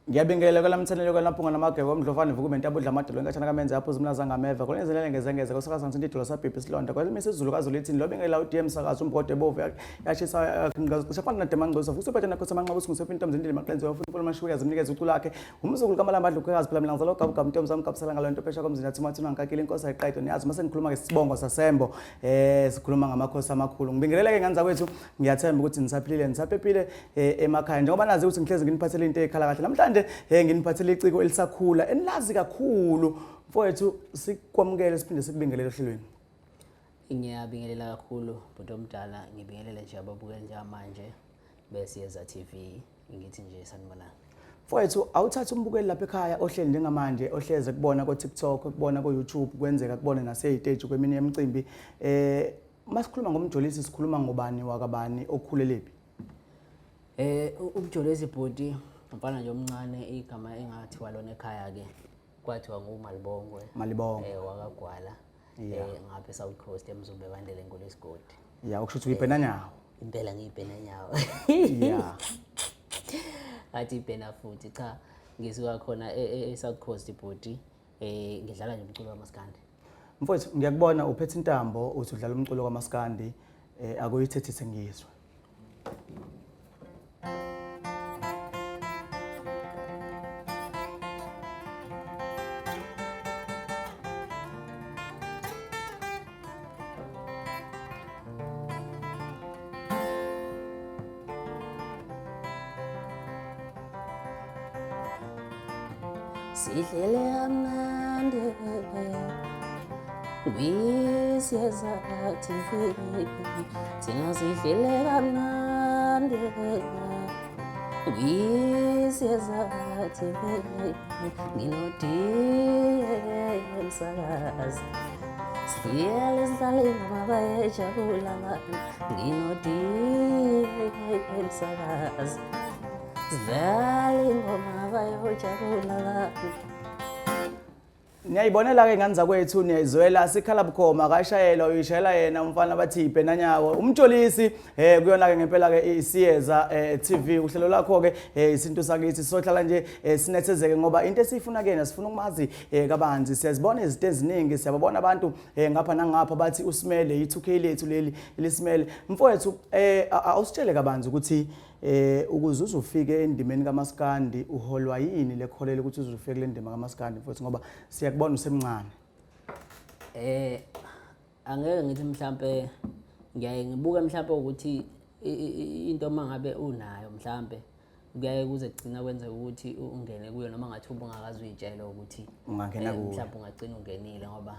Ngiyabingelela kwelamthenele kwelampunga namagebe omdlovane vukume ntabudla amadolo enkatshana kamenze apho zimlaza ngameva kona izinele ngezengeze kosakaza ngithinta idolo sabhibhi isilonda kwalimisa izulu kazulu ithini lobingelela uDM sakaza umbhode ebovu yashisa cisha fana nademangcosa futhi uphethe nakho samanxeba usungise intombi zindile maqenzi wafuna ufuna amashuya zimnikeza uculo lakhe umzukulu kamalamba adlukhekazi phela mina ngizalwa ugabugabu intombi zami gabusela ngalo nto phesha komzini athi mathuna ngikakile inkosi ayiqedwe niyazi uma sengikhuluma ngesibongo sasembo sikhuluma ngamakhosi amakhulu ngibingeleleke ngane zakwethu ngiyathemba ukuthi nisaphilile nisaphephile emakhaya njengoba nazi ukuthi ngihlezi nginiphathele into ekhala kahle namhlanje nginiphathele iciko elisakhula enilazi kakhulu mfowethu sikwamukele siphinde sikubingelele ohlelweni. Ngiyabingelela kakhulu bhuti omdala, ngibingelele nje ababukeli njengamanje beSiyeza TV, ngithi nje sanibonani. Mfowethu awuthathe umbukeli lapha ekhaya ohleli njengamanje ohleze kubona ko-TikTok kubona ko-YouTube kwenzeka kubona naseyiteji kweminye yemicimbi masikhuluma ngomjolisi sikhuluma ngobani wakabani okhulelephi? Umjolisi bhuti umfana nje omncane igama engathiwa lona ekhaya ke kwathiwa nguMalibongwe. Malibongwe. Wakagwala. Ngapha eSouth Coast eMzumbe bandele enkulu isigodi. Yeah, ukusho ukuthi uyibhenanyawo. Impela ngiyibhenanyawo. Yeah. Athi ibhena futhi cha ngisuka khona eSouth Coast bhuti ngidlala nje umculo kaMaskandi. Mfowethu ngiyakubona uphethe intambo uthi udlala umculo kaMaskandi akuyithethise ngizwe. Sidlele kamnandi kwiSiyeza TV, thina sidlele kamnandi kwiSiyeza TV, nginodiye emsakazi siyele sihlale ingoma bayejabula abantu, nginodiye emsakazi sidlale ingoma bayojabula abantu. Niyayibonela ke ngane zakwethu niyayizwela sikhala bukhoma kashayela uyishayela yena umfana bathi ibhenanyawo umjolisi kuyona ke ngempela ke iSiyeza TV uhlelo lakho ke isintu sakithi sohlala nje sinethezeke ngoba into esiyifuna kuyena sifuna ukumazi kabanzi siyazibona izinto eziningi siyababona abantu ngapha nangapha bathi usimele i2K lethu leli lisimele mfowethu awusitshele kabanzi ukuthi ukuze uzufike endimeni kaMaskandi uholwa yini lekholela ukuthi uzufike kule ndima kaMaskandi mfowethu ngoba siyakubona usemncane? Angeke ngithi mhlambe ngiyaye ngibuke mhlambe ukuthi into mangabe unayo mhlambe kuyaye kuze kugcina kwenzeka ukuthi ungene kuyo noma ngathi ubungakazi uyitshela ukuthi ungangena kuyo mhlambe ungagcina ungenile ngoba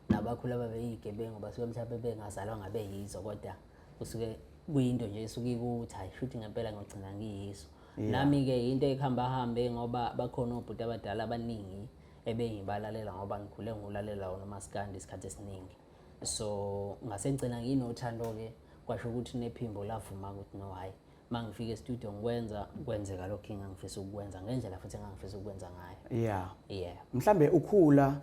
nabakhulu ababeyigebengu basuke mhlambe bengazalwa ngabe yizo kodwa kusuke kuyinto nje esuke ikuthi hayi shuthi ngempela ngiyogcina ngiyiso. Nami ke into ekuhamba hambe ngoba bakhona obhuti abadala abaningi ebengibalalela ngoba ngikhule ngulalela wona uMaskandi isikhathi esiningi. So ngase ngigcina nginothando ke kwasho ukuthi nephimbo lavuma ukuthi no hayi mangifika e-studio ngikwenza kwenzeka lokho engangifisa ukukwenza ngendlela futhi engangifisa ukukwenza ngayo. Yeah. Yeah. Mhlambe ukhula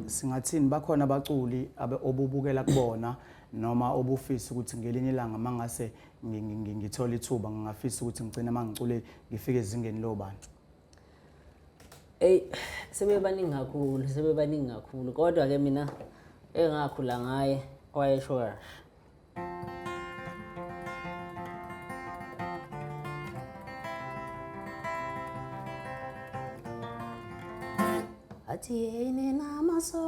singathini bakhona abaculi obubukela kubona noma obufisa ukuthi ngelinye ilanga mangase ngithola ithuba ngingafisa ukuthi ngigcine mangicule ngifike ezingeni lobani? Ey sebebaningi kakhulu, sebebaningi kakhulu kodwa ke mina engakhula ngaye wayesho kahle. Athi yini namasoka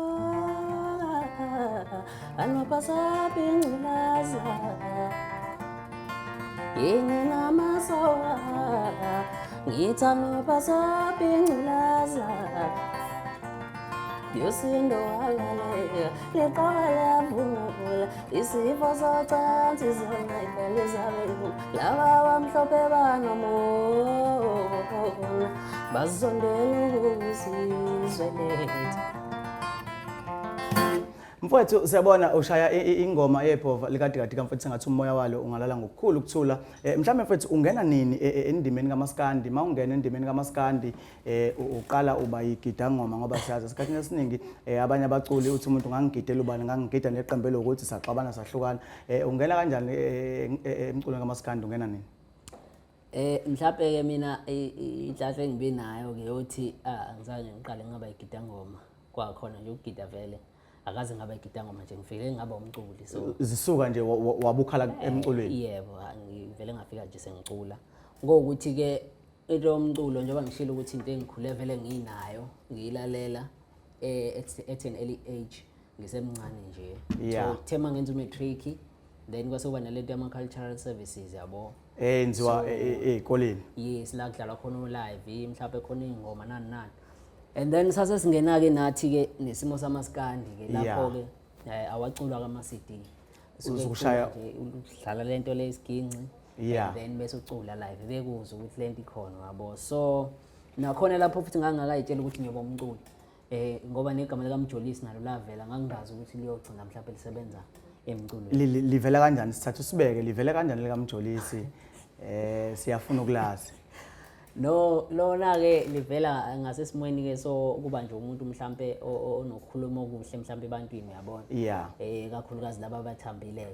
anopasaphi ingculaza, yini namasoka ngithi anopasaphi ingculaza, yosindo wabaleka liqoka liyavungula isifo socansi zona ibelizabe laba abamhlophe banomona bazondela ukuzizwe lethu. Mfowethu siyabona ushaya ingoma yebhova likadikadi kamfowethu sengathi umoya walo ungalala ngokukhulu ukuthula. Mhlawumbe mfowethu ungena nini endimeni kaMaskandi? Mawungena endimeni kaMaskandi uqala uba yigidangoma ngoba siyazi esikhathini esiningi abanye abaculi uthi umuntu ngangigidela ubani ngangigida neqembu elokuthi saxabana sahlukana. Ungena kanjani emculweni kaMaskandi ungena nini? Mhlawumbe ke mina inhlanhla engibe nayo ke yothi angizange ngiqale ngaba igidangoma. Kwakhona nje ukugida vele. Akaze ngaba igidangoma nje, ngifike ngaba umculi, so Zisuka nje wabukhala emculweni? Yebo, ngivele ngafika nje sengicula. Ngokuthi ke into yomculo, njengoba ngishilo ukuthi into engikhule vele nginayo, ngiyilalela at an early age, ngisemncane nje. So kuthe uma ngenza umatric, then kwase kuba nalento yama-cultural services, yabo. Eyenziwa ey'koleni. Yes, la kudlalwa khona o-live, mhlawumbe khona iy'ngoma, nani nani, and then sase singena-ke nathi-ke nesimo samaskandi-ke lapho-ke awaculwa kama-CD. Uzukushaya- Udlala lento le, isiginci, and then bese ucula live, bekuzwe ukuthi lento ikhona, yabo. So nakhona lapho futhi ngangingakayitshela ukuthi ngiyoba umculi, ngoba negama likaMjolisi nalo lavela, ngangingazi ukuthi liyogcina mhlawumbe lisebenza emculweni. Livela kanjani? Sithatha usibeke, livela kanjani likaMjolisi? Siyafuna ukulazi. No, lona ke livela ngasesimweni ke, so kuba nje umuntu mhlambe onokukhuluma okuhle mhlambe ebantwini, uyabona. Kakhulukazi laba abathambile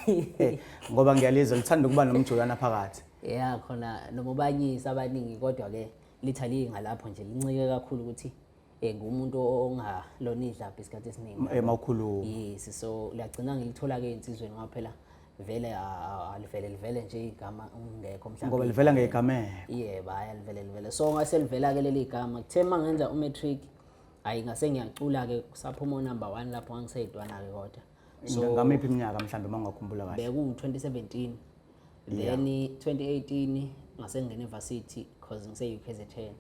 ke. Ngoba ngiyalizwa lithanda ukuba nomjolana phakathi. Yeah, khona noma ubanyisa abaningi, kodwa ke lithi alinga lapho nje, lincike kakhulu ukuthi ngumuntu ongalona idlaphi isikhathi esiningi. Mawukhuluma. Yes, so liyagcina ngilithola ke insizweni, ngoba phela vele alivele livele nje igama ungekho mhlawumbe. Ngoba livela ngegameko. Yebo, hhayi, alivele livele. So ngase livela ke leli gama, kuthe uma ngenza umatric, hayi, ngase ngiyacula ke, kusaphuma unumber 1 lapho, ngangiseyidwana ke kodwa. So Ngamiphi iminyaka mhlawumbe, uma ungakhumbula kahle? Beku 2017, then 2018 ngase ngingena evarsity, cause ngise UKZN.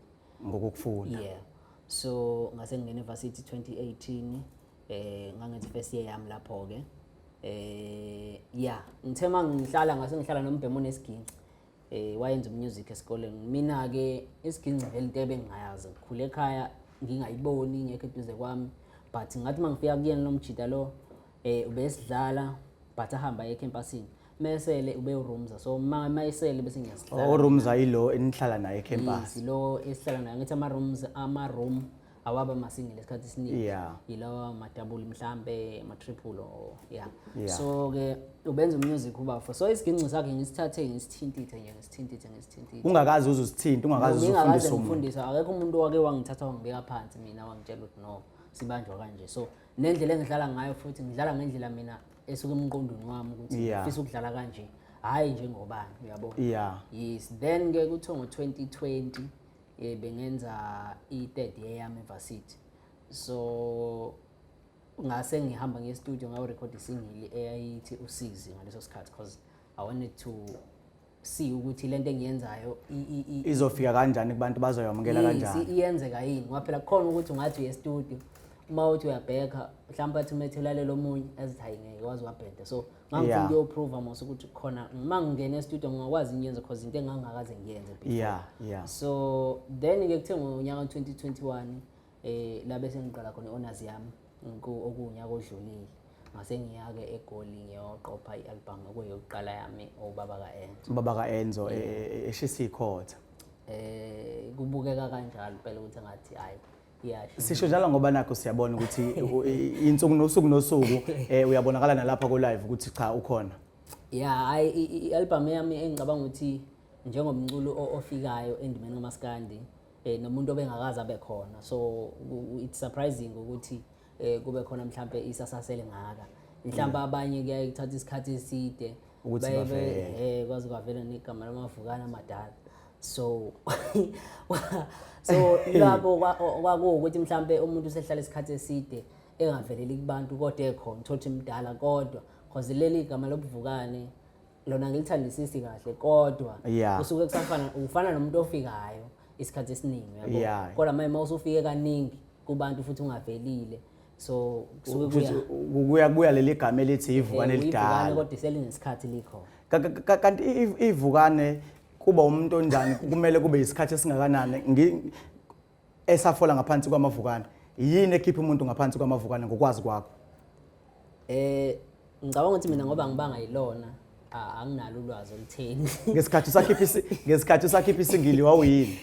Ngokukufunda. Yeah, so ngase ngingena evarsity 2018, ngangenza first year yami lapho ke. Yeah, ngithe mangihlala, ngase ngihlala nombhemo onesiginci, wayenza umusic esikoleni. Mina ke isiginci vele into ebengingayazi, ngikhule ekhaya ngingayiboni, ngekho eduze kwami, but ngathi mangifika kuyena lo mjida lo, ubesidlala, but ahamba ecampusini, mesele ube urumza, so mayesele bese ngiyasidlala. Urumza yilo enihlala naye ecampus? Yes, lo esihlala naye. Ngithi ama-rooms, ama-room awaba masingle isikhathi esiningi, yilawa ama-double mhlambe, ama-triple or yeah. So ke ubenza umusic ubafo, so isiginci sakhe ngisithathe ngisithintithe nje, ngisithintithe, ngisithintithe. Ungakazi uzosithinta, ungakazi Ngingakaze uzofundisa umuntu. Ngifundiswa, akekho umuntu owake wangithatha wangibeka phansi mina, wangitshela ukuthi no, sibanjwa kanje. So nendlela engidlala ngayo futhi, ngidlala ngendlela mina esuke emqondweni wami ukuthi ngifisa ukudlala kanje, hhayi njengobani, uyabo. Yes, then ke kuthiwa ngo-2020 bengenza i-third year yami evarsity, so ngase ngihamba ngiye studio, ngayorekhoda isingle eyayithi Usizi ngaleso sikhathi, because I wanted to see ukuthi lento engiyenzayo Izofika kanjani kubantu, bazoyamukela Yes, kanjani. Iyenzeka yini, ngoba phela kukhona ukuthi ungathi uye studio, uma uthi uyabheka mhlawumbe athi umethe ulalela omunye, azithi hayi, ngeke wazi wabheda. So ngangifuna ukuyoprova mos ukuthi khona uma ngingena estudio ngingakwazi ngiyenze, cause into engangingakaze ngiyenze before. yeah yeah So then ke kuthe ngonyaka 2021 la bese ngiqala khona i-honors yami, okuwunyaka odlulile, ngase ngiya-ke eGoli ngiyoqopha i-album okuyokuqala yami, Ubaba ka-Enzo. Ubaba ka-Enzo eshisa ikhotha. Kubukeka kanjalo phela ukuthi engathi hayi, iyasho. Sisho njalo ngoba nakho siyabona ukuthi insuku nosuku nosuku uyabonakala nalapha ku live ukuthi cha, ukhona. Ya, hayi, i-album yami engicabanga ukuthi njengomculo ofikayo endimeni kamaskandi, nomuntu obengakaze abe khona, so it's surprising ukuthi kube khona mhlambe isasasa elingaka. Mhlambe abanye kuyaye kuthatha isikhathi eside ukuthi bavele. Kwaze kwavela negama lamavukana amadala, so lapho kwakuwukuthi mhlambe umuntu usehlala isikhathi eside engaveleli kubantu, kodwa ekhona, uthola ukuthi mdala, kodwa cause leli gama lobuvukane lona ngilithandisisi kahle, kodwa kusuke kusafana, ufana nomuntu ofikayo isikhathi esiningi, uyabo. Kodwa manje uma usufike kaningi kubantu futhi ungavelile, so kusuke kuya kuya kuya leli gama elithi ivukane uyivukane, elidala. Kodwa selinesikhathi likhona. Kanti ivukane kuba umuntu onjani? Kumele kube isikhathi esingakanani esafola ngaphansi kwamavukane? Yini ekhipha umuntu ngaphansi kwamavukane ngokwazi kwakho? Ngicabanga ukuthi mina, ngoba ngibanga yilona, anginalo ulwazi olutheni. Ngesikhathi usakhipha isingle wawuyini?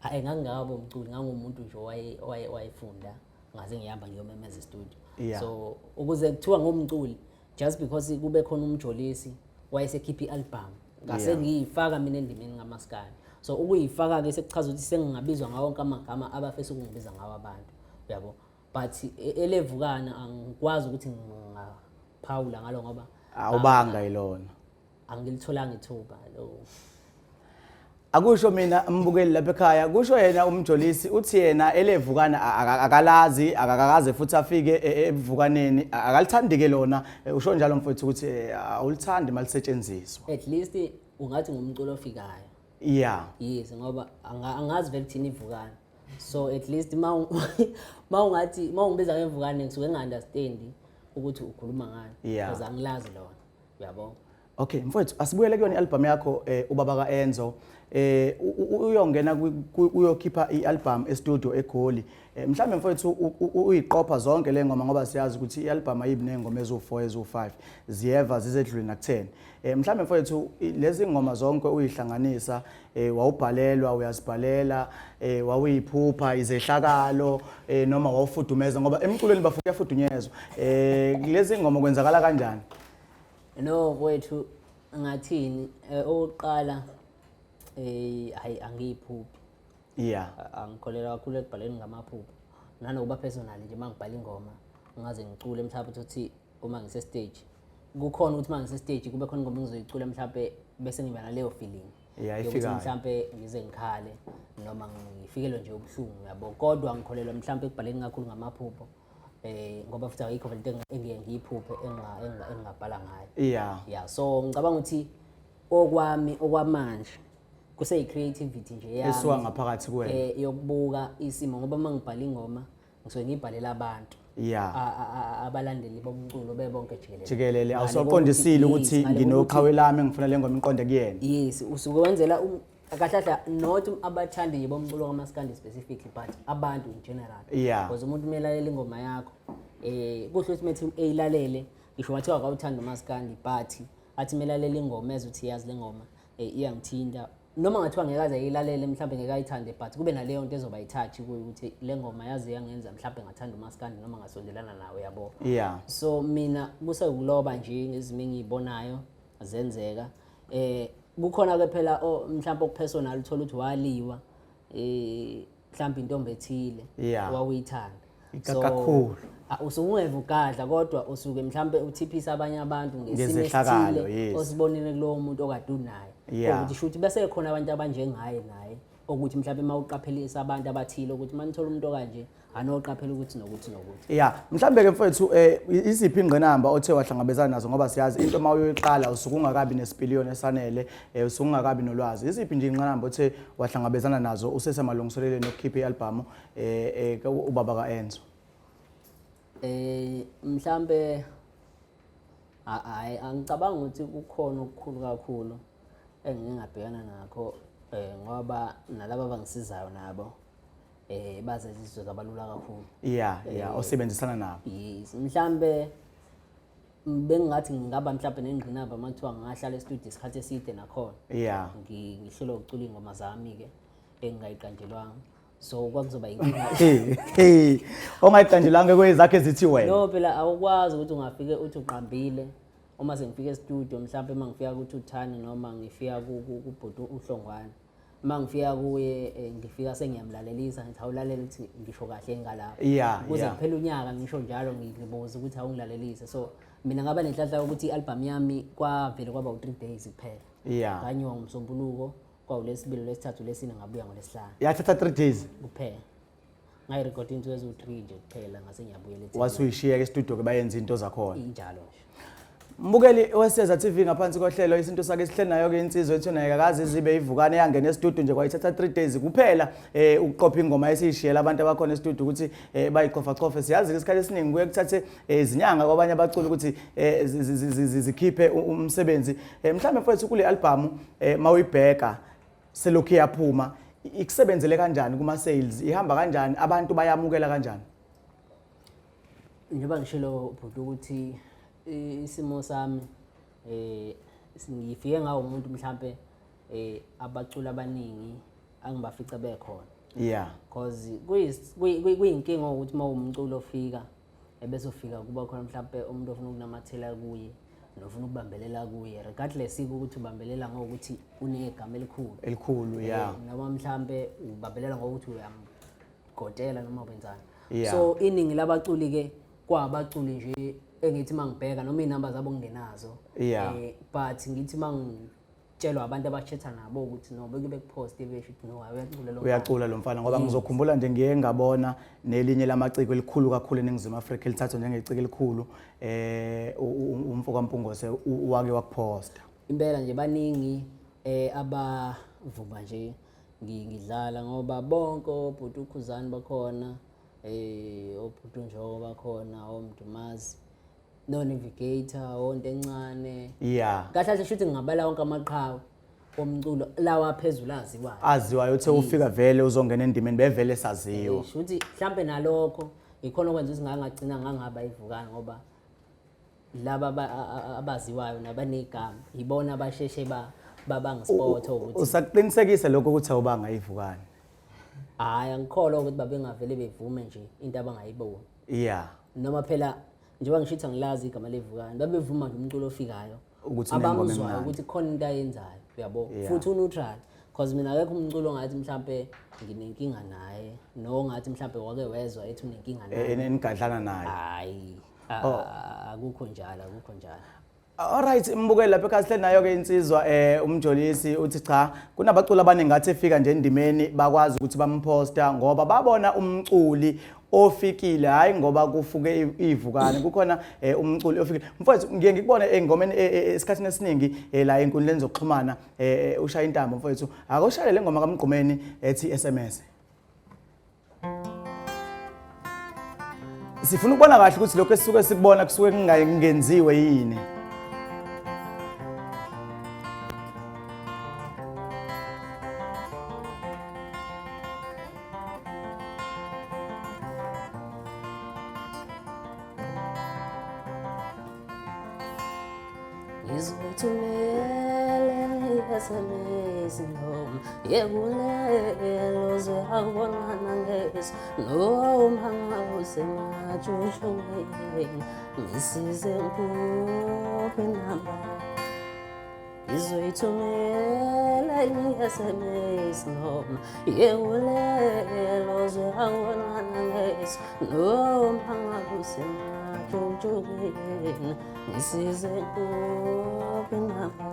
Hayi, ngangingakabo umculi, ngangumuntu nje owayefunda, ngaze ngihamba ngiyomemeza e-studio. So ukuze kuthiwa ngumculi, just because kube khona uMjolisi wayesekhipha i-album. Ngase ngiyifaka mina endimeni kamaskandi. So ukuyifaka ke sekuchaza ukuthi sengingabizwa ngawo wonke amagama abafisa ukungibiza ngawo abantu, uyabo. But elevukana angikwazi ukuthi ngingaphawula ngalo ngoba awubanga yilona, angilitholanga ithuba lo. Akusho mina mbukeli lapha ekhaya, kusho yena uMjolisi, uthi yena elevukana akalazi, akakaze futhi afike ebuvukaneni, akalithandi-ke lona. Usho njalo mfowethu ukuthi awulithandi malisetshenziswa. At least ungathi ngumculo ofikayo. Yes, ngoba angazi vele thina ivukana. So at least ma ungathi ma ungibiza ngevukane ngisuke nginga-understandi ukuthi ukhuluma ngani. Because angilazi lona, uyabo. Okay mfowethu, asibuyele kuyona i-album yakho, ubaba kaEnzo. Uyongena uyokhipha i-album e-studio eGoli. Mhlambe mfowethu uyiqopha zonke le ngoma, ngoba siyazi ukuthi i-album ayibi nengoma ezu4, ezu5, ziyeva zizedlule naku10. Mhlambe mfowethu lezi ngoma zonke uyihlanganisa, wawubhalelwa, uyazibhalela, wawuyiphupha izehlakalo, noma wawufudumeza, ngoba emculweni bafuka kuyafudunyezwa. Lezi ngoma kwenzakala kanjani? No kwethu ngathini, okokuqala hayi angiyiphuphi. Angikholelwa kakhulu ekubhaleni ngamaphupho, nanokuba personal nje uma ngibhala ingoma ngaze ngicule mhlawumbe ukuthi uma ngise stage kukhona ukuthi uma ngise stage kube khona ingoma engizoyicula mhlawumbe bese ngiba naleyo feeling yokuthi ifikayo. Mhlawumbe ngize ngikhale noma ngifikelwe nje ubuhlungu, yabo. Kodwa ngikholelwa mhlawumbe ekubhaleni kakhulu ngamaphupho, ngoba futhi ayikho vele into engiye ngiyiphuphe engingabhala ngayo. Yeah, so ngicabanga ukuthi okwami okwamanje kuseyi-creativity nje yami esuka ngaphakathi kuwena yokubuka isimo, ngoba uma ngibhala ingoma ngisuke ngibhalela abantu, abalandeli bomculo bebonke jikelele. Jikelele. Ngale Awusaqondisile kokuthi ukuthi yes, ngale nginoqhawe lami, ngifuna le ngoma iqonde kuyena. Yes, usuke wenzela kahle kahle not abathandi nje bomculo kamaskandi specifically, but abantu in general. Because umuntu kumele alalele ingoma yakho, kuhle ukuthi methi eyilalele, ngisho ngathiwa akawuthanda umaskandi, but athi kumele alalele ingoma ezwe ukuthi yazi le ngoma iyangithinta, noma ngathiwa ngeke aze ayilalele, mhlawumbe ngeke ayithande, but kube naleyo nto ezoba i-touch kuyo ukuthi le ngoma yazi yangenza mhlawumbe ngathanda umaskandi noma ngasondelana nawe, yabo. So mina kusekuloba nje ngezimo engiyibonayo zenzeka. Kukhona ke phela mhlawumbe okupersonal, uthola ukuthi waliwa mhlawumbe intombi ethile wawuyithanda. Kakhulu. Usuke ungeva ugadla, kodwa usuke mhlawumbe uthiphisa abanye abantu ngesimo ngezehlakalo, esithile osibonile kulowo muntu okade unaye, ukuthi shuthi bese khona abantu abanjengaye naye, ukuthi mhlawumbe uma uqaphelisa abantu abathile ukuthi uma nithola umuntu okanje anoqaphela ukuthi nokuthi nokuthi. Yeah, mhlambe ke mfowethu, iziphi ingqinamba othe wahlangabezana nazo, ngoba siyazi into uma uyoyiqala usuke ungakabi nesipiliyoni esanele, usuke ungakabi nolwazi. Iziphi nje ingqinamba othe wahlangabezana nazo usesemalungiselelweni okukhipha i-album ubaba kaEnzo? Mhlambe hayi, angicabanga ukuthi kukhona okukhulu kakhulu engingabhekana nakho, ngoba nalabo abangisizayo nabo bazenza izinto zabalula kakhulu. Yeah, osebenzisana nabo. Yes, mhlambe bengingathi ngingaba mhlambe nengqinamba uma kuthiwa ngingahlala e-studio isikhathi eside nakhona. Ngihlulwe ukucula iy'ngoma zami-ke engingayiqanjelwanga, so kwakuzoba inkinga. Hey, hey, ongayiqanjelanga kwezakhe zithi wena. No phela awukwazi ukuthi ungafike uthi uqambile, uma sengifika e-studio mhlawumbe uma ngifika kuThuthani noma ngifika kubhuti uHlongwane, uma ngifika kuye ngifika sengiyamlalelisa, ngithi awulalela ukuthi ngisho kahle ngalapha, kuze kuphela unyaka ngisho njalo, ngibuza ukuthi awungilalelise. So mina ngaba nenhlanhla yokuthi i-album yami kwavele kwaba u-3 days kuphela. Nganyiwa ngomsombuluko, kwawulesibili, lwesithathu, lesine, ngabuya ngolwesihlanu. Yathatha 3 days kuphela. Ngayirekhoda into eziwu-3 nje kuphela, ngase ngiyabuyela eThekwini. Wasuyishiya ke studio ke, bayenza into zakhona. Injalo nje. Mbukeli weSeza TV, ngaphansi kohlelo isintu sakhe, sihleli nayo ke insizwa ethu naye kakaze izibe ivukane, yangena e-studio nje kwayithatha 3 days kuphela ukuqopha ingoma esiyishiyela abantu abakhona e-studio ukuthi bayichofa chofe. Siyazi isikhathi esiningi kuye kuthathe izinyanga kwabanye abaculi ukuthi zikhiphe umsebenzi. Mhlawumbe mfowethu kule album, mawuyibheka selokhu yaphuma, ikusebenzele kanjani kuma sales, ihamba kanjani, abantu bayamukela kanjani? Njengoba ngishilo bhuti ukuthi isimo sami ngifike ngawo umuntu mhlambe abaculi abaningi angibafica bekhona, because kuyinkinga ukuthi uma umculo ofika ebese ufika kuba khona mhlambe umuntu ofuna ukunamathela kuye. nofuna ukubambelela kuye, regardless ukuthi ubambelela ngokuthi unegama elikhulu. Elikhulu, ya. Noma mhlambe ubambelela ngokuthi uyamgotela noma wenzani. Yeah. So iningi labaculi ke kwabaculi nje engithi mangibheka noma inamba zabo ngingenazo. Yeah. But ngithi mangitshelwa abantu abachatha nabo ukuthi no, beke bekupost besho ukuthi no, uyacula lo mfana. Uyacula lo mfana, ngoba ngizokhumbula nje ngiye ngabona nelinye lamaciko elikhulu kakhulu eNingizimu Afrika elithathwa njengeciko elikhulu, umfo kaMpungose wake wakuphosta. Impela nje baningi abavuma nje ngidlala, ngoba bonke obhuti uKhuzani bakhona, obhuti uNjoko bakhona, oMdumazi, no Navigator, onto encane. Yeah. Kahle kahle shuthi ngingabala wonke amaqhawe omculo lawa aphezulu aziwayo. Aziwayo, uthe ufika vele uzongena endimeni bevele saziwa. Shuthi mhlambe nalokho ikhona okwenza ukuthi ngangagcina ngangaba ivukana, ngoba laba abaziwayo nabanegama ibona abasheshe babangispotha ukuthi Usakuqinisekisa lokho ukuthi awubanga ivukane? Hayi, angikholwa ukuthi babengavele bevume nje into abangayiboni. Yeah. Noma phela njengoba ngisho ukuthi angilazi igama levukane, babevuma nje umculo ofikayo ukuthi unengoma abamuzwayo emnandi. ukuthi khona into ayenzayo, uyabo. Yeah. Futhi uneutral, because mina akekho umculo ongathi mhlambe nginenkinga naye, no ngathi mhlambe wake wezwa ethi unenkinga naye. Enigadlana naye. Hayi, akukho njalo, akukho njalo. Alright, mbukeli lapha ekhaya sihleli nayo ke insizwa uMjolisi, uthi cha, kunabaculi abaningi ngathi efika nje endimeni bakwazi ukuthi bamposta ngoba babona umculi ofikile, hayi ngoba kufuke ivukane, kukhona umculi ofikile. Mfowethu, ngiye ngikubone engomeni esikhathini esiningi la enkundleni zokuxhumana, ushaya intambo. Mfowethu, akushaye le ngoma kaMgqumeni ethi SMS. Sifuna ukubona kahle ukuthi lokho esisuke sikubona kusuke kungenziwe yini. Ngizothumela i-SMS noma yekulelo zwe akubonana ngeso, noma ngabe usematshutshweni, ngisize ngikuphi inamba. Ngizoyithumela i-SMS noma yekulelo zwe akubonana ngeso, noma ngabe usematshutshweni, ngisize ngikuphi inamba.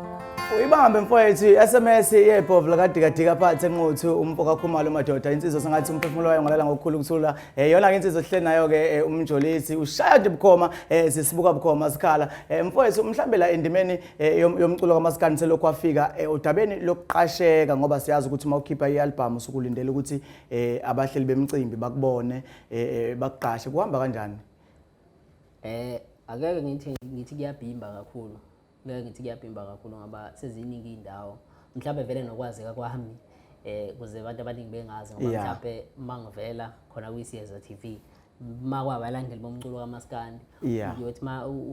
Uyibambe mfowethu i-SMS yebhovu kadikadika phansi enquthu, umfo kaKhumalo madoda, insizwa sengathi umphefumulo wayo ngalala ngokukhulu ukuthula. Yona ke insizwa sihleli nayo ke, uMjolisi ushaya nje bukhoma, sisibuka bukhoma sikhala. Mfowethu, mhlambe la endimeni yomculo kaMaskandi selokhu wafika, udabeni lokuqasheka, ngoba siyazi ukuthi uma ukhipha i-album usukulindele ukuthi abahleli bemicimbi bakubone, bakuqashe, kuhamba kanjani? Akeke ngithi kuyabhimba kakhulu. Ngeke ngithi kuyabhimba kakhulu ngoba seziningi indawo. Mhlawumbe vele nokwazeka kwami kuze abantu abaningi bengazi, ngoba mhlawumbe mangivela khona kwiSiyeza TV makwabalandeli bomculo kaMaskandi, uyothi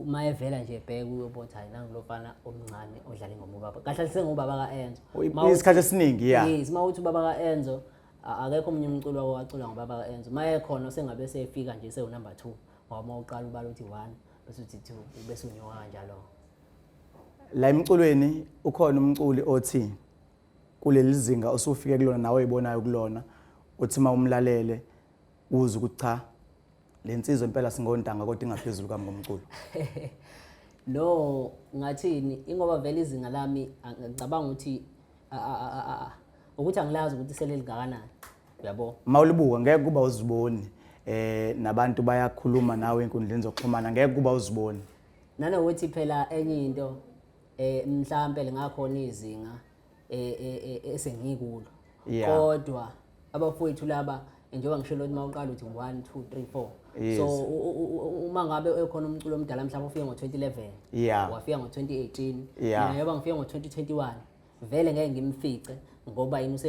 ma evela nje ebheka uyobona hayi nangu lo mfana omncane odlala ingoma ubaba. Kahle kahle sengubaba kaEnzo. Isikhathi esiningi, yeah. Yes, mawuthi ubaba kaEnzo, akekho omunye umculo wake wacula ngobaba kaEnzo. Maye khona sengabe sefika nje sewu number 2, ngoba mawuqala ubala uthi 1 bese uthi 2 bese unyuka kanjalo. La emculweni ukhona umculi othi kuleli zinga osufike kulona nawe oyibonayo kulona, uthi mawumlalele uze ukuthi cha, le nsizwa impela singontanga kodwa ingaphezulu kwami ngomculo? No, ngathini, ingoba vele izinga lami ngicabanga ukuthi ukuthi angilazi ukuthi selelingakanani, uyabo. Mawulibuka ngeke kuba uziboni, nabantu bayakhuluma nawe enkundleni zokuxhumana, ngeke kuba uziboni. Nanokuthi phela enye into, mhlambe lingakhona izinga esengikulo, kodwa abafowethu laba njengoba ngisho ukuthi mawuqala uthi 1 2 3 4, so uma ngabe ekhona umculo omdala mhlawumbe ufike ngo-2011, wafika ngo-2018, mina njengoba ngifike ngo-2021 vele ngeke ngimfice, ngoba yini,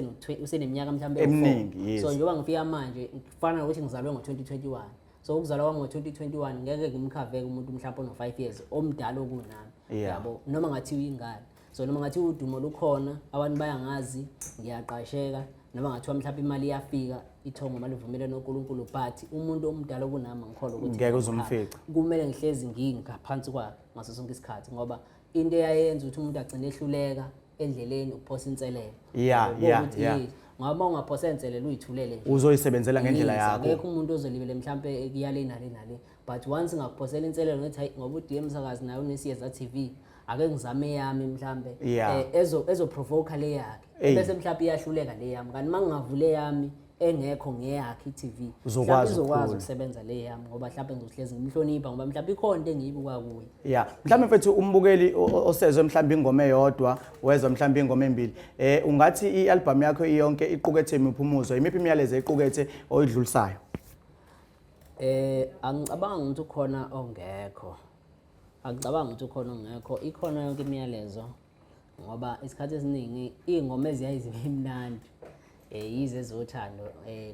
useneminyaka mhlawumbe ewu-four. Eminingi, yes. So njengoba ngifika manje kufana nokuthi ngizalwe ngo-2021, so ukuzalwa kwami ngo-2021 ngeke ngimkhaveke umuntu mhlawumbe ono-5 years omdala okunami, yabo, noma ngathiwa ingane. So noma ngathiwa udumo lukhona, abantu bayangazi, ngiyaqasheka, noma ngathiwa mhlawumbe imali iyafika. Ithongo malivumele noNkulunkulu, but umuntu omdala kunami ngikholwa ukuthi Ngeke uze umfice. Kumele ngihlezi ngingaphansi kwakhe ngaso sonke isikhathi, ngoba into eyayenza ukuthi umuntu agcine ehluleka endleleni ukuphosa inselelo. Yabo, ukuthi yes, ngoba uma ungaphosa inselelo uyithulele nje. Uzoyisebenzela ngendlela Yes, yakho. Akekho umuntu ozolibele mhlampe kuyale nale nale, but once ngakuphosela inselelo ngithi hayi, ngoba uDM Msakazi naye uneSiyeza TV, ake ngizame eyami mhlambe, ezo provoke le yakhe. Bese mhlambe iyahluleka le yami, kanti mangingavule yami engekho ngeyakhe i-TV, Uzokwazi mhlawumbe izokwazi ukukhula. ukusebenza le yami, ngoba mhlawumbe ngizohlezi ngimhlonipha, ngoba mhlawumbe ikhona into engiyibuka kuye. Mhlawumbe mfethu umbukeli osezwe mhlawumbe ingoma eyodwa, wezwa mhlawumbe ingoma embili, ungathi i-album yakho iyonke iqukethe imiphumuzo, imiphi imiyalezo equkethe oyidlulisayo? Angicabangi ukuthi ukhona ongekho. Angicabangi ukuthi ukhona ongekho. Ikhona yonke imiyalezo, ngoba isikhathi esiningi iy'ngoma eziyaye zibe mnandi, yize ezothando,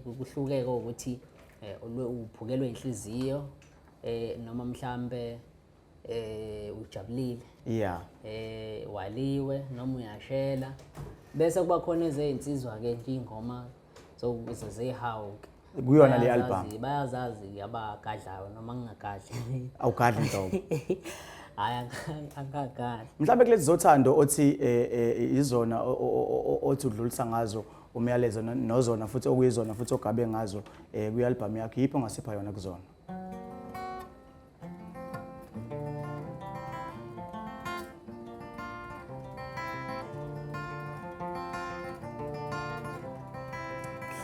kuhlukeke ukuthi, uphukelwe inhliziyo, noma mhlambe, ujabulile. Waliwe noma uyashela. Bese kuba khona ezeyinsizwa ke nje iy'ngoma zehawu ke. Kuyona le Bayazazi, album. Bayazazi abagadlayo noma ngingagadli. Awugadli nhlobo. Hayi, angagadli. Mhlawumbe kulezi zothando othi, izona othi udlulisa ngazo umyalezo nozona futhi okuyizona futhi ogabe ngazo, kwi-album yakho, yiphi ongasipha yona kuzona?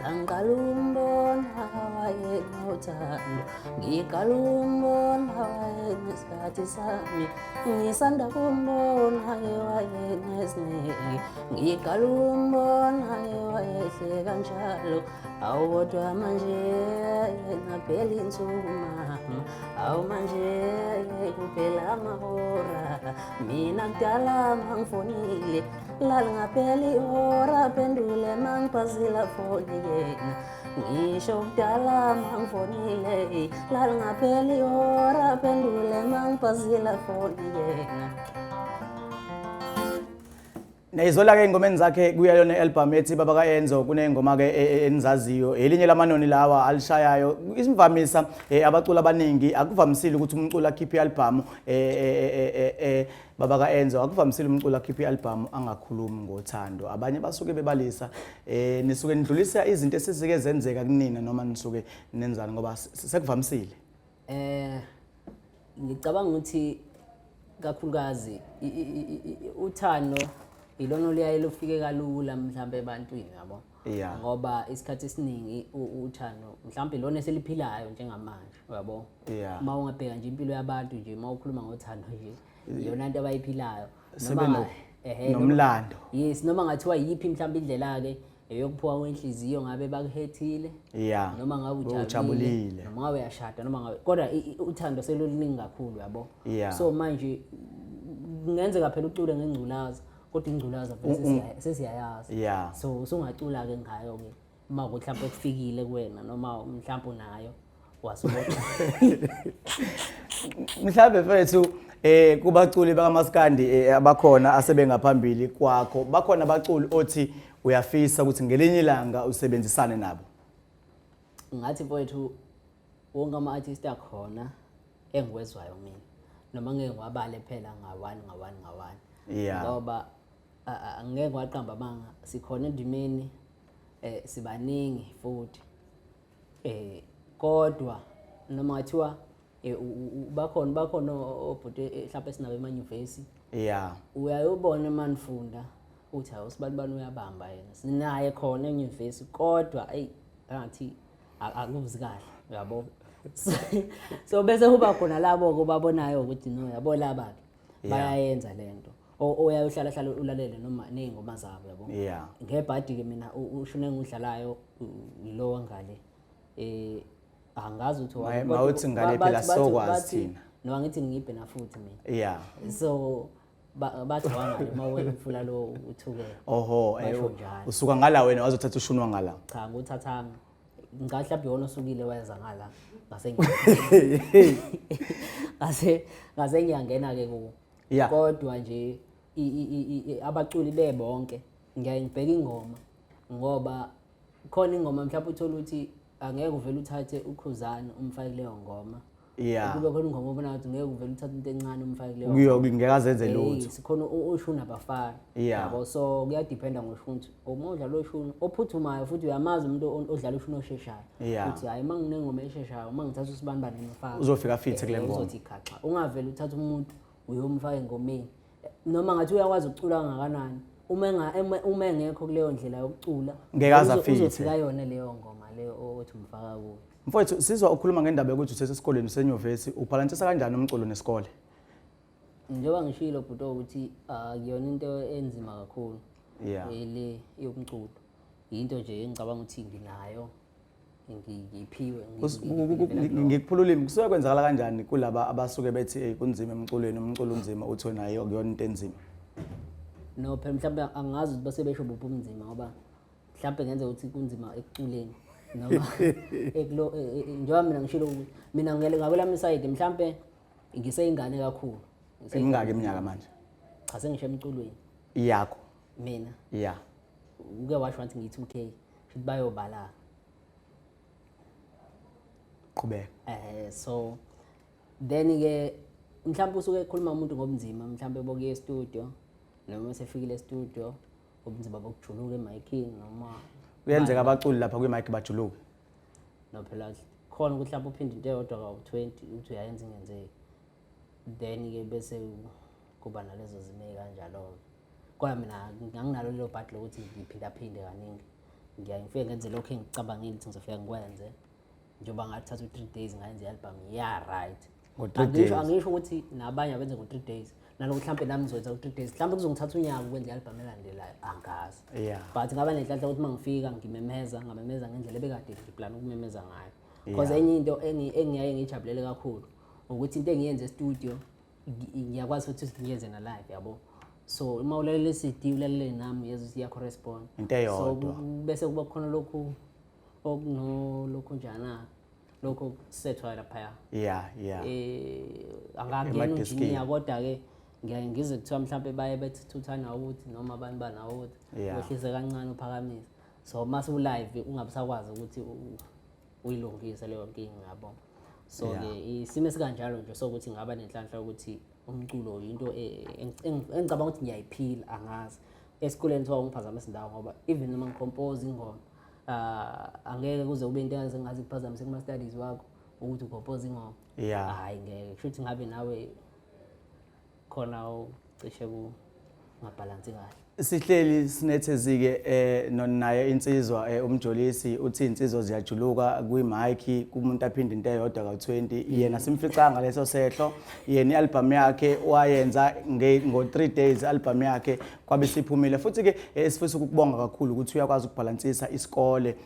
Ngiqala ukumbona wayenothando, ngiqala ukumbona wayenesikhathi sami, ngisanda kumbona wayenesineke, ngiqala ukumbona wayehleka njalo. Awu kodwa manje ngaphela insuku mama, awu manje kuphela amahora, mina kudala mangifonile lalingaphela ihora, phendule mangiphazila foni yena, ngisho kudala mangifonile lalingaphela ihora, phendule mangiphazila foni yena. Nayizola ke ingomeni zakhe kuya yona i-album ethi Baba kaEnzo, kuney'ngoma ke enizaziyo, elinye lamanoni lawa alishayayo. Isimvamisa, abaculi abaningi akuvamisile ukuthi umculi akhiphe i-album, Baba kaEnzo, akuvamisile umculi akhiphe i-album angakhulumi ngothando. Abanye basuke bebalisa, nisuke nidlulisa izinto esizike zenzeka kunina noma nisuke nenzani, ngoba sekuvamisile. Ngicabanga ukuthi kakhulukazi uthando ilona oluyaye lufike kalula mhlambe ebantwini, yabo. Ngoba isikhathi esiningi uthando mhlambe ilona eseliphilayo njengamanje, uyabo. Uma ungabheka nje impilo yabantu nje, uma ukhuluma ngothando nje, iyona into abayiphilayo. Sebe nomlando. Yes, noma ngathiwa yiphi mhlambe indlela ke eyokuphuka kwenhliziyo, ngabe bakuhethile, noma ngabe ujabulile, Ujabulile. noma ngabe uyashada, noma ngabe, kodwa uthando seluluningi kakhulu, yabo. So manje kungenzeka phela ucule ngengculaza, kodwa ingculaza vele sesiyayazi. So usungacula ke ngayo ke uma kuthi mhlawumbe kufikile kuwena noma mhlawumbe unayo wasubona. Mhlawumbe mfethu, kubaculi bakaMaskandi, abakhona asebengaphambili kwakho, bakhona abaculi othi uyafisa ukuthi ngelinye ilanga usebenzisane nabo? Ngathi mfowethu wonke ama-artist akhona engiwezwayo mina, noma ngeke ngiwabale phela nga-one nga-one nga-one. Ngoba angeke ngiwaqamba amanga, sikhona endimeni, sibaningi futhi. Kodwa noma ngathiwa, bakhona obhuti, mhlawumbe sinabo emanyuvesi. Uyayobona emanifunda uthi hawu sibanibani uyabamba yena. Sinaye khona enyuvesi kodwa ey ngathi akuzi kahle, uyabo. So bese kuba khona labo ke babonayo ukuthi no yabo laba ke bayayenza lento. Oyayohlala hlala ulalele noma nezingoma zabo, yabo. Ngebhadi ke mina ushune ngidlalayo lo wangale. Angazi ukuthi Mawuthi ngale phela sokwazi thina. No, angithi ngibhe na futhi mina. So bathi wangale mawela umfula lo uthukela. Oho, Basho njalo. usuka ngala wena wazothatha ushunwa ngala. Cha, nguthathanga. Ngicabanga mhlawumbe iwona osukile weza ngala. Ngase ngiyangena ke kuwo. Kodwa nje abaculi bebonke ngiyaye ngibheke ingoma ngoba Khona ingoma mhlawumbe uthole ukuthi angeke uvele uthathe uKhuzani umfake kuleyo ngoma. Kube khona ingoma obona ukuthi ngeke uvele uthathe into encane umfake kuleyo. Kuyo ngeke azenze lutho. Sikhona ushuni abafana. Yabo, so kuyadependa ngoshuni. Uma udlala ushuni ophuthumayo futhi uyamazi umuntu odlala ushuni osheshayo. Uthi hayi, uma nginengoma esheshayo, uma ngithatha usibanibani ngimfaka. Uzofika fit kule ngoma. Uzothi khaxa. Ungavele uthathe umuntu uyomfaka engomeni. Noma ngathi uyakwazi ukucula kangakanani, uma engekho kuleyo ndlela yokucula ngeke aze afithe. Uzofika yona leyo ngoma leyo othi umfaka kuyo. Mfowethu, sizwa ukhuluma ngendaba yokuthi usesesikoleni, usenyuvesi, ubhalansisa kanjani umculo nesikole? Njengoba ngishilo bhuti ukuthi akuyona into enzima kakhulu. Le yomculo into nje engicabanga ukuthi nginayo, ngiphiwe. Ngikuphula ulimi, kusuke kwenzakala kanjani kulaba abasuke bethi hey kunzima emculweni, umculo unzima, uthi nayo akuyona into enzima? No, phela mhlawumbe angazi ukuthi base besho buphi ubunzima, ngoba mhlawumbe ngenzeka ukuthi kunzima ekuculeni noma ekulo njengoba mina ngishilo ukuthi mina ngakwelami side mhlawumbe ngiseyingane kakhulu. Emingaki iminyaka manje? Cha, sengisho emculweni. Yakho? Mina. Uke washo wathi ngiyi-2K, futhi bayobala. Qhubeka. So then ke mhlawumbe usuke ekhuluma umuntu ngobunzima, mhlawumbe bokuya e-studio noma sefikile e-studio, ubunzima bokujuluka emayikhini noma kuyenzeka abaculi lapha kwi-mic bajuluke. No, phela khona ukuthi mhlawumbe uphinde into eyodwa kawu-20 uthi uyayenza ingenzeki, then ke bese kuba nalezo zimo ey'kanjalo-ke. Kodwa mina nganginalo lelo bhadi lokuthi ngiphindaphinde kaningi, ngiyaye ngifike ngenze lokhu engikucabangile ukuthi ngizofika ngikwenze. Njengoba ngathatha u-3 days ngayenza i-album ya right. Ngo-3 days. Angisho ukuthi nabanye abenze ngo-3 days, nalokhu mhlawumbe nami ngizoyenza ngo-3 days, mhlawumbe kuzongithatha unyaka ukwenza i-album elandelayo, angazi. But ngaba nenhlanhla ukuthi uma ngifika ngimemeza, ngamemeza ngendlela ebekade ngiplana ukumemeza ngayo. Because enye into engiyaye ngiyijabulele kakhulu ukuthi into engiyenze e-studio ngiyakwazi futhi ukuthi ngiyenze na live, yabo. So uma ulalele i-CD ulalele nami uyezwa ukuthi iya-correspond. Into eyodwa. So bese kuba khona lokhu okunolokhu njana, lokho kusethwa laphaya. Angangena Emadiskini. unjiniya, kodwa-ke ngiyaye ngizwe kuthiwa mhlawumbe baye bethi thuthana ukuthi noma abantu banawo ukuthi wehlise kancane uphakamise. So mase u-live ungabe usakwazi ukuthi uyilungise leyo nkinga, yabo. So ke isimo esikanjalo nje sokuthi ngaba nenhlanhla ukuthi umculo into engicabanga ukuthi ngiyayiphila, angazi. Esikoleni kuthiwa ungiphazamisa indawo ngoba even noma ngicompose ingoma, angeke kuze kube into engaze ikuphazamise kuma studies wakho ukuthi ucompose ingoma. Hayi ngeke, kusho ukuthi ngabe nawe khona ucishe kungabhalansi kahle. Sihleli sinethezike naye insizwa uMjolisi uthi insizwa ziyajuluka kwi-mic kumuntu aphinde into eyodwa ka-20. Yena simficanga leso sehlo, yena i-album yakhe wayenza ngo-3 days, i-album yakhe kwabe siphumile. Futhi ke sifisa ukukubonga kakhulu ukuthi uyakwazi ukubhalansisa isikole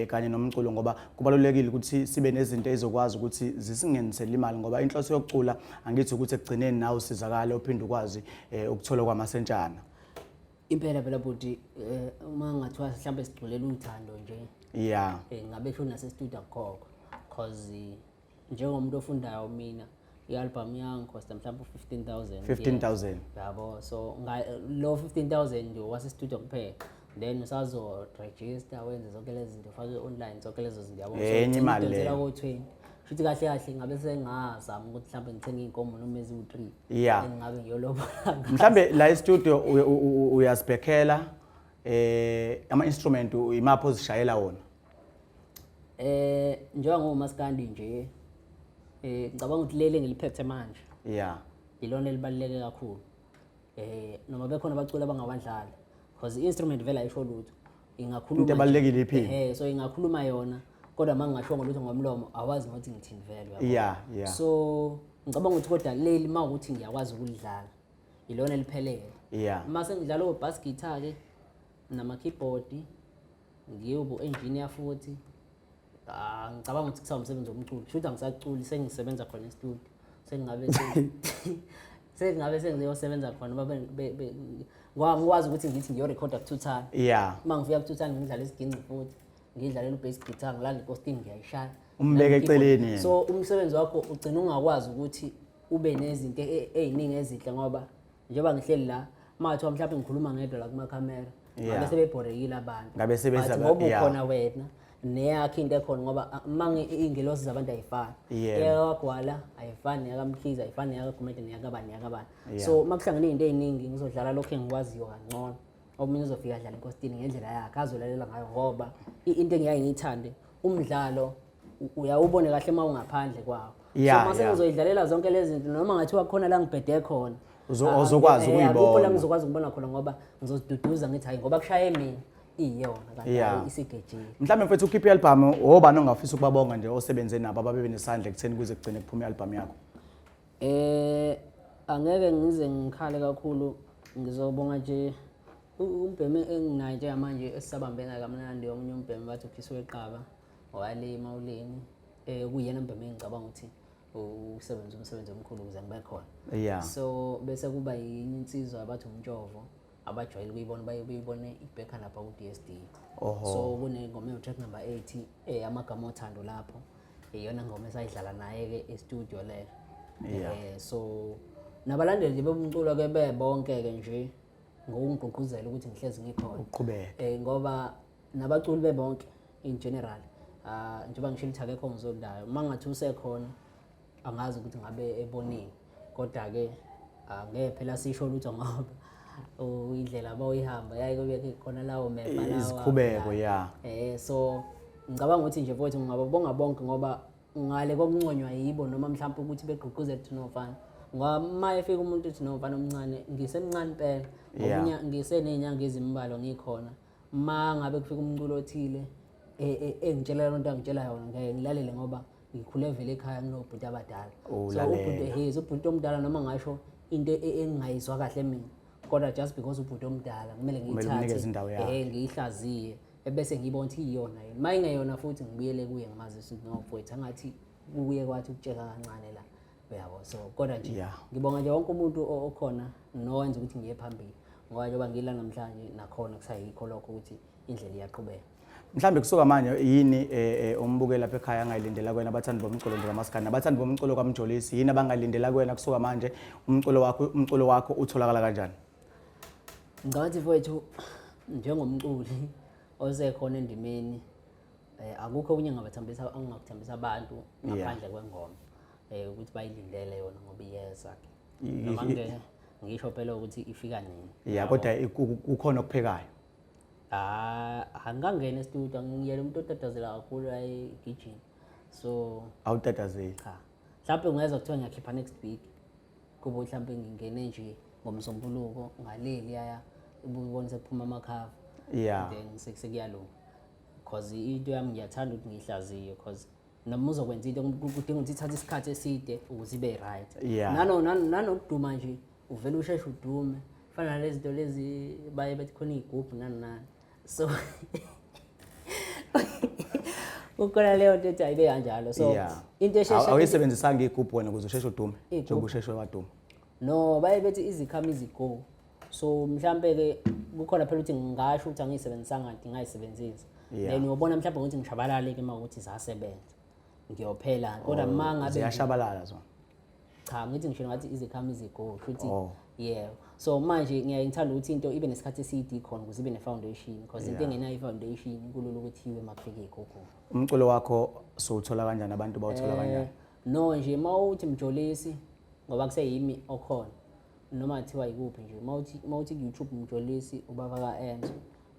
kanye nomculo, ngoba kubalulekile ukuthi sibe nezinto ezokwazi ukuthi zisingenisele imali, ngoba inhloso yokucula angithi ukuthi ekugcineni nawe usizakale uphinde ukwazi ukuthola kwamasentshana. Impela phela bhuti, uma ngathiwa mhlawumbe sigculela uthando nje. Ngabe kusho nase studio akukhokho, because njengomuntu ofundayo mina i-album yangikhosta mhlawumbe u-15,000. 15,000. Yabo, so lo 15,000 nje wase studio kuphela. Then usazo register wenze zonke lezi zinto, ufake online zonke lezo zinto, yabo. So, Enye imali ugcina leyo. ko 20. Shuthi kahle kahle ngabe sengazama ukuthi mhlawumbe ngithenge iy'nkomo noma eziwu-3. Engingabe ngiyolobola ngazo. Mhlambe la e-studio uyazibhekhela, ama-instrument imaphi ozishayela wona? Njengoba ngumaskandi nje, ngicabanga ukuthi leli engiliphethe manje. Ilona elibaluleke kakhulu. Noma bekhona abaculi abangabadlali, because i-instrument vele ayisho lutho. Ingakhuluma Into ebalulekile iphini. So ingakhuluma yona, kodwa uma ngingashongo lutho ngomlomo awazi ukuthi ngithini vele, uyabo? So ngicabanga ukuthi kodwa leli uma ukuthi ngiyakwazi ukulidlala, ilona eliphelele. Uma sengidlala o-bass guitar ke nama keyboard, ngiyobu engineer futhi. Ngicabanga ukuthi kusawumsebenzi womculo. Shuthi angisaculi, sengisebenza khona e-studio. Sengingabe sengiyosebenza khona, ngikwazi ukuthi ngithi ngiyorekhoda kuThuthani. Uma ngifika kuThuthani ngidlala isiginci futhi, ngidlalela u-bass guitar, ngilanda i-costume ngiyayishaya. Umbeke eceleni yena. So umsebenzi wakho ugcina ungakwazi ukuthi ube nezinto ey'ningi ezinhle, ngoba njengoba ngihleli la, uma kuthiwa mhlawumbe ngikhuluma ngedwa la kumakhamera, Ngabe sebebhorekile abantu. Ngabe But ngoba ukhona wena neyakho into ekhona, ngoba uma iy'ngelosi zabantu ayifani. Eyakagwala ayifani neyakaMkhize, ayifani neyakaGumede, neyakabani neyakabani. So uma kuhlangene iy'nto ey'ningi ngizodlala lokhu engikwaziyo kangcono. Omunye uzofika adlale inkositini ngendlela yakhe azolalela ngayo, ngoba into engiyaye ngiyithande umdlalo uyawubone kahle uma ungaphandle kwawo. So mase ngizoyidlalela zonke lezi zinto, noma ngathiwa khona la ngibhede khona, Uzokwazi ukuyibona. Akukho la ngizokwazi ukubona khona, ngoba ngizoziduduza ngithi hayi ngoba kushaye mina iyona kanti isigejile. Mhlawumbe mfethu ukhiphe i-album, obani ongafisa ukubabonga nje osebenze nabo ababe nesandla ekutheni kuze kugcine kuphume i-album yakho? Angeke ngize ngikhale kakhulu, ngizobonga nje umbhemi enginaye njengamanje esisabambene kamnandi, omunye umbhemi bathi ukhisiwe eqaba wale emawuleni, kuyena umbhemi engicabanga ukuthi usebenza umsebenzi omkhulu ukuze ngibe khona. So bese kuba yinye insizwa abathi umtshovo, abajwayele ukuyibona baye beyibone ibhekha lapha ku-DSD. So kunengoma ewu-track number 8 amagama othando lapho, iyona ngoma esayidlala naye-ke e-studio leyo. So nabalandeli nje bomculo-ke bebonke-ke nje ngokungigqugquzela ukuthi ngihlezi ngikhona. Uqhubeke. Ngoba nabaculi bebonke in general, njengoba ngishilo ukuthi akekho ngizondayo, uma ngathi usekhona angazi ukuthi ngabe ebonile, kodwa-ke angeke phela sisho lutho ngoba indlela abawuyihamba yaye kube khona lawo meva lawa. Izikhubeko, So ngicabanga ukuthi nje mfowethu ngingababonga bonke, ngoba ngale kokunconywa yibo noma mhlawumbe ukuthi begqugquzele ukuthi nofana, ngoba uma efika umuntu uthi nofana omncane, ngisemncane impela, ngoba ngiseney'nyanga ezimbalwa ngikhona. Uma ngabe kufika umculo othile engitshela loo nto angitshela yona, ngeke ngilalele ngoba ngikhule vele ekhaya nginobhuti abadala. So ubhuti omdala noma ngasho into engingayizwa kahle mina, kodwa just because ubhuti omdala kumele ngiyithathe, ngiyihlaziye ebese ngiyibona ukuthi iyona yini. Uma ingeyona futhi ngibuyele kuye ngimazise ukuthi no mfowethu, angathi kuye kwathi ukutsheka kancane la, uyabo. So kodwa nje ngibonga nje wonke umuntu okhona nowenza ukuthi ngiye phambili, ngoba njengoba ngila namhlanje nakhona kusayikho lokho ukuthi indlela iyaqhubeka. Mhlambe kusuka manje yini umbukeli lapha ekhaya angayilindela kuwena, abathandi bomculo nje kamaskandi nabathandi bomculo kaMjolisi, yini abangayilindela kuwena kusuka manje? Umculo wakho utholakala kanjani? Ngicabanga ukuthi mfowethu njengomculi osekhona endimeni, akukho okunye engingakuthambisa abantu ngaphandle kwengoma, ukuthi bayilindele yona ngoba iyeza. Noma ngisho phela ukuthi ifika nini. Kodwa kukhona okuphekayo. Angikangeni e-studio, ngiyena umuntu otatazela kakhulu ayegijima. So awutatazeli? Cha. Mhlawumbe kungeza kuthiwa ngiyakhipha next week. Kube mhlawumbe ngingene nje ngomsombuluko ngaleli yaya ubone sekuphuma amakhava. Then sekuyalunga. Because into yami ngiyathanda ukuthi ngiyihlaziye, because noma uzokwenza into kudinga ukuthi ithathe isikhathi eside ukuze ibe right. Nanokuduma nje uvele usheshe udume. Fana nalezi zinto lezi baye bethi khona iy'gubhu nani nani. So kukhona leyo nto ethi ayibe kanjalo. So into esheshe awuyisebenzisanga iy'gubhu wena ukuze usheshe udume, njengoba usheshe waduma. No, baye bethi izikhama izigo. So mhlambe ke kukhona phela ukuthi ngingasho ukuthi angiyisebenzisanga kanti ngayisebenzisa. Then uyobona mhlambe ukuthi ngishabalale ke mawukuthi zasebenza. Ngiyophela kodwa uma ngabe ziyashabalala zona. Cha, ngithi ngisho ngathi izikhama izigo futhi yebo. So manje ngiyaye ngithanda ukuthi into ibe nesikhathi eside khona ukuze ibe ne-foundation, because into engenayo i-foundation kulula ukuthi iwe makufike iy'gubhu. Umculo wakho sowuthola kanjani, abantu bawuthola kanjani? No nje uma uthi Mjolisi, ngoba kuseyimi okhona noma kuthiwa yikuphi nje, uma uthi ku-YouTube Mjolisi ubaba ka-Enzo,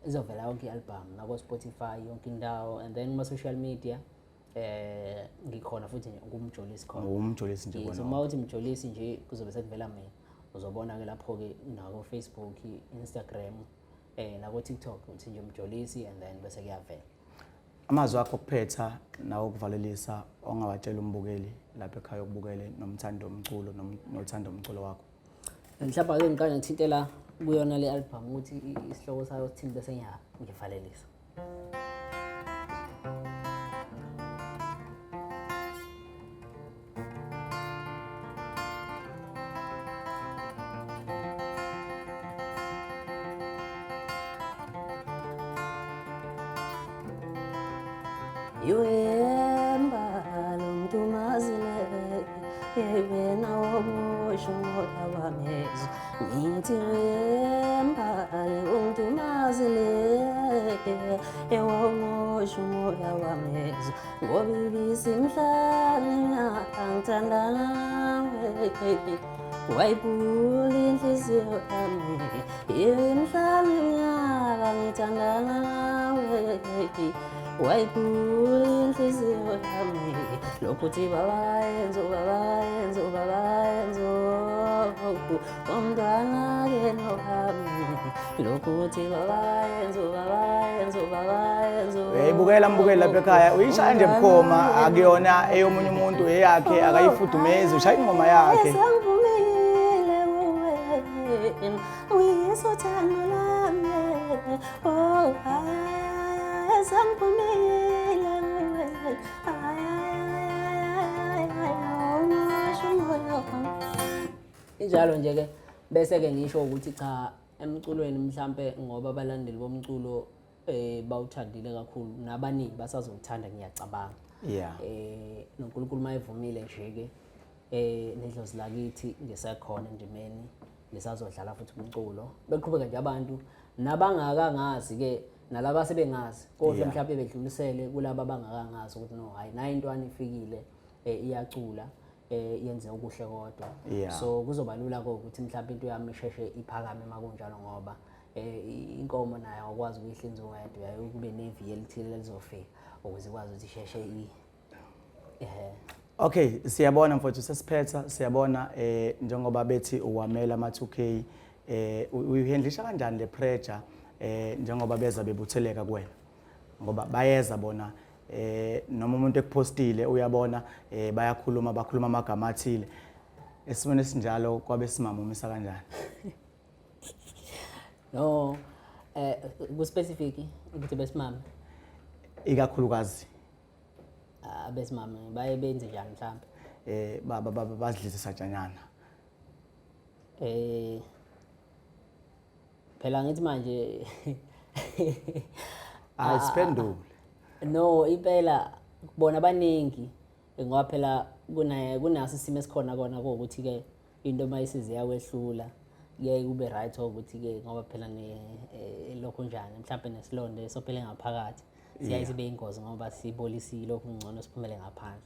izovela yonke i-album nako-Spotify yonke indawo, and then kuma-social media ngikhona futhi nje nguMjolisi khona. UMjolisi nje khona. Uma uthi Mjolisi nje kuzobe sekuvela mina. Uzobona ke lapho ke nako Facebook, Instagram, nako TikTok uthi nje Mjolisi and then bese kuyavela. Amazwi akho okuphetha nawo okuvalelisa ongawatshela umbukeli lapha ekhaya okubukele nomthando womculo nothando umculo wakho. Mhlawumbe ake ngiqale ngithintela kuyona le album ukuthi isihloko sayo sithini bese ngivalelisa. le ewawumosha umoya wamezwa ngoba ibisimhlala angithanda nawe wayiphula inhliziyo yami imhlala iminyaka ngithanda nawe wayiphula inhliziyo yami lokhu uthi babayenzo babayenzo babayenzo umntwana ke nowami lokhu uthi babayenzo babayenzo babayenzo. Uyayibukela mbukeli lapha ekhaya, uyishaya nje bukhoma, akuyona eyomunye umuntu, eyakhe, akayifudumezi, ushaya ingoma yakhe. Sengivumile kuwe uyisothando lami, oh ay sengivumile kuwe, ay ay ay ay umoya wami. Injalo nje ke, bese ke ngisho ukuthi cha, emculweni mhlambe ngoba abalandeli bomculo bawuthandile kakhulu, nabaningi basazowuthanda ngiyacabanga. NoNkulunkulu mayevumile nje ke nedlozi lakithi ngisekhona endimeni, ngisazodlala futhi umculo. Beqhubeka nje abantu nabangakangazi ke nalaba sebengazi kodwa mhlawumbe bedlulisele kulaba abangakangazi ukuthi no hayi nayi intwana ifikile, iyacula, yenze okuhle kodwa. So kuzoba lula ukuthi mhlawumbe into yami isheshe iphakame makunjalo, ngoba inkomo nayo awukwazi ukuyihlinza uwedwa, uyaye kube neviyo elithile elizofika ukuze ikwazi ukuthi isheshe ehe. Okay, siyabona mfowethu, sesiphetha, siyabona njengoba bethi uwamela ama 2K, uyihandlisha kanjani le pressure njengoba beza bebutheleka kuwena? Ngoba bayeza bona, noma umuntu ekupostile uyabona, bayakhuluma, bakhuluma amagama athile. Esimweni esinjalo kwabesimama umisa kanjani? No, ku specific ukuthi besimame ikakhulukazi abesimame baye benze njani mhlambe? Bazidlise satshanyana. Phela ngithi manje Hayi, siphendule. No, impela bona abaningi ngoba phela kunaso isimo esikhona kona ukuthi ke into mayisize yakwehlula kuyaye kube right ukuthi ke ngoba phela ne lokho njani mhlawumbe nesilonde esophele ngaphakathi siyaye sibe ingozi ngoba sibolisile lokhu, ngcono siphumele ngaphandle.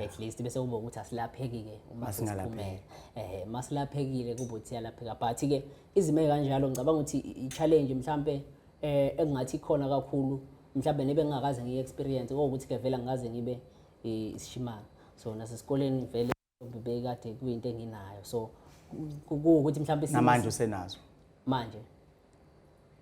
At least bese kuba ukuthi asilapheki ke uma Masingalapheki. sesiphumele, masilaphekile kuba ukuthi siyalapheka, but ke izimo kanjalo ngicabanga ukuthi i-challenge mhlambe engathi ikhona kakhulu mhlambe nebe ngingakaze ngiyi-experience ukuthi ke vele angikaze ngibe isishimane, so nasesikoleni vele bekade kuyinto enginayo, so kuwukuthi mhlambe Namanje usenazo? Manje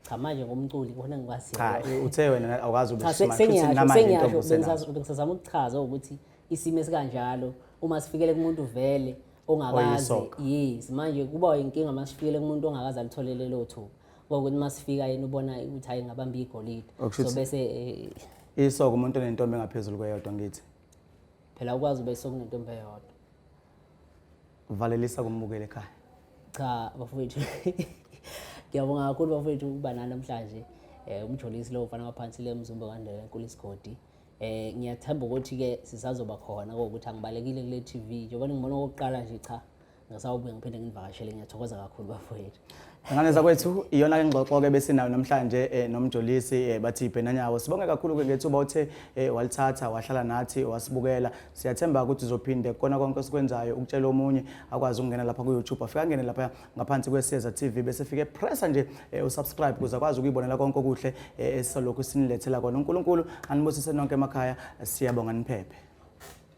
cha, manje ngomculi khona engikwaziyo. Cha, uthe wena awukazi ube Cha, isishimane, futhi sengiyasho namanje sengiyasho intombi usenazo. Bengisazama ukuchaza ukuthi isimo esikanjalo uma sifikele kumuntu vele ongakaze Oyisoka. Yes, manje kuba inkinga masifikele kumuntu ongakaze alitholele lelo thuba, ngokuthi masifika yena ubona ukuthi hayi ngabamba igolide. Okusho So ukuthi bese isoka umuntu onentombi engaphezulu kweyodwa, ngithi Phela ukwazi ube sokunentombi eyodwa. Valelisa kumbukele ekhaya. Cha bafowethu, ngiyabonga kakhulu bafowethu ukuba nani namhlanje. Umjolisi lo ufana waphansi le Mzumbe kaNdlela enkulu isigodi. Ngiyathemba ukuthi ke sisazoba khona ukuthi angibalekile kule TV njengoba ngibona okokuqala nje, cha ngisawubuye ngiphinde ngivakashele. Ngiyathokoza kakhulu bafowethu. Ngane zakwethu, iyona ke ngxoxo ke besinayo namhlanje noMjolisi, bathi ibhenanyawo. Sibonge kakhulu ke ngethuba uthe walithatha wahlala nathi wasibukela. Siyathemba ukuthi uzophinde kona konke esikwenzayo ukutshela omunye akwazi ukungena lapha ku YouTube, afika angene lapha ngaphansi kweSeza TV bese fike pressa nje usubscribe ukuze akwazi ukuyibonela konke okuhle esisalokhu sinilethela kona. uNkulunkulu anibusise nonke emakhaya. Siyabonga, niphephe.